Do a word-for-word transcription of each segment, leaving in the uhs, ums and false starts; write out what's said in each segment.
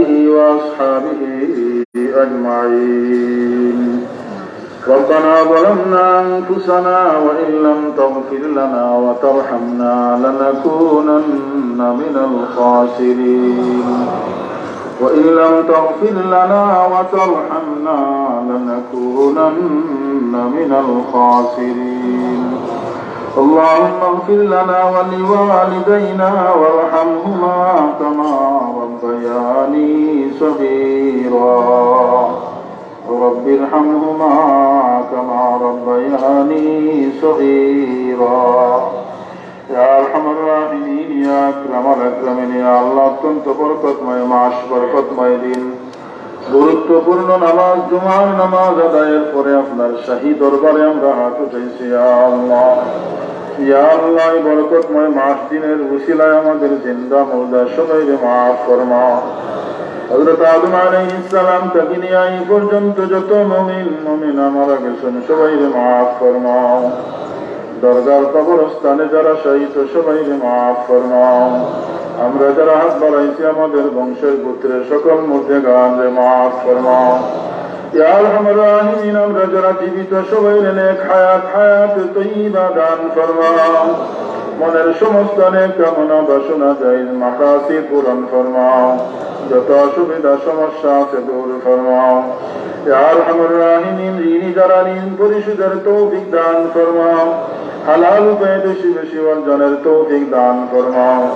وأصحابه أجمعين. ربنا ظلمنا أنفسنا وإن لم تغفر لنا وترحمنا لنكونن من الخاسرين. وإن لم تغفر لنا وترحمنا لنكونن من الخاسرين. اللهم اغفر لنا ولوالدينا وارحمهما كما ربياني صغيرا. رب ارحمهما كما ربياني صغيرا. ইয়া আরহামার রাহিমিন, ইয়া আকরামাল আকরামিন, ইয়া আল্লাহ, অত্যন্ত বরকতময় মাস, বরকতময় দিন, গুরুত্বপূর্ণ নামাজ, জুমার নামাজ আদায়ের পরে আপনার শাহী দরবারে আমরা হাত উঠাইছি, ইয়া আল্লাহ। ইয়া আল্লাহ, এই বরকতময় মাস দিনের উসিলায় আমাদের জিন্দা মুর্দা সবাইরে মাফ ফরমাও। হযরত আদম আলাইহিস সালাম থাকি নিয়া এই পর্যন্ত যত মুমিন মুমিনা মারা গেছেন, সবাইরে মাফ ফরমাও। দরগার কবরস্থানে যারা শহীদ, সবাইরে মাফ ফরমাও। আমরা যারা হাত বাড়াইছি, আমাদের বংশের গোত্রের সকল মুর্দেগানরে মাফ ফরমাও। ইয়া আরহামার রাহিমিন, আমরা যারা জীবিত, সবাইরে নেক হায়াত, হায়াতে তৈয়বা দান ফরমাও। মনের সমস্ত নেক কামনা, বাসনা, জায়েজ মাকাসিদ পূরণ ফরমাও। যত অসুবিধা সমস্যা আছে দূর ফরমাও। ইয়া আরহামার রাহিমিন, ঋণী যারা ঋণ পরিশোধের তৌফিক দান ফরমাও। হালাল উপায়ে বেশি বেশি অর্জনের তৌফিক দান ফরমাও।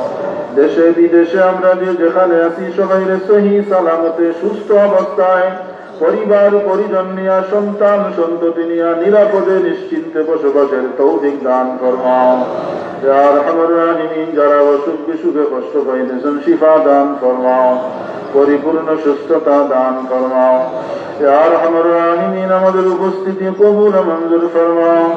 দেশে বিদেশে আমরা যে যেখানে আছি, সবাইরে সহি সালামতে সুস্থ অবস্থায় পরিবার পরিজন নিয়া, সন্তান সন্ততি নিয়া নিরাপদে নিশ্চিন্তে বসবাসের তৌফিক দান ফরমাও। ইয়া আরহামার রাহিমিন, যারা অসুখ বিসুখে কষ্ট পাইতেছেন, শিফা দান ফরমাও, পরিপূর্ণ সুস্থতা দান ফরমাও। ইয়া আরহামার রাহিমিন, আমাদের উপস্থিতি কবুল ও মঞ্জুর ফরমাও।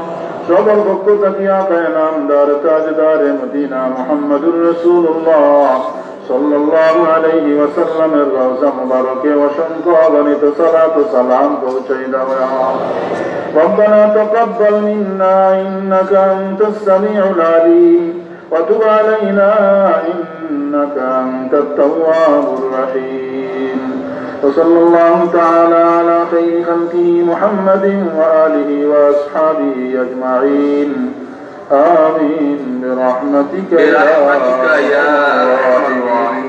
সবার পক্ষ থাকি আকায়ে নামদার তাজদারে মদিনা মুহাম্মদুর রাসূলুল্লাহ সাল্লাল্লাহু আলাইহি ওয়াসাল্লামের রওজা মুবারকে অসংখ্য অগণিত সালাত ও সালাম পৌঁছাই দাও। ربنا تقبل منا إنك أنت السميع العليم وتب علينا إنك أنت التواب الرحيم. وصلى الله تعالى على خير خلقه محمد وآله وأصحابه أجمعين. آمين برحمتك يا أرحم الراحمين.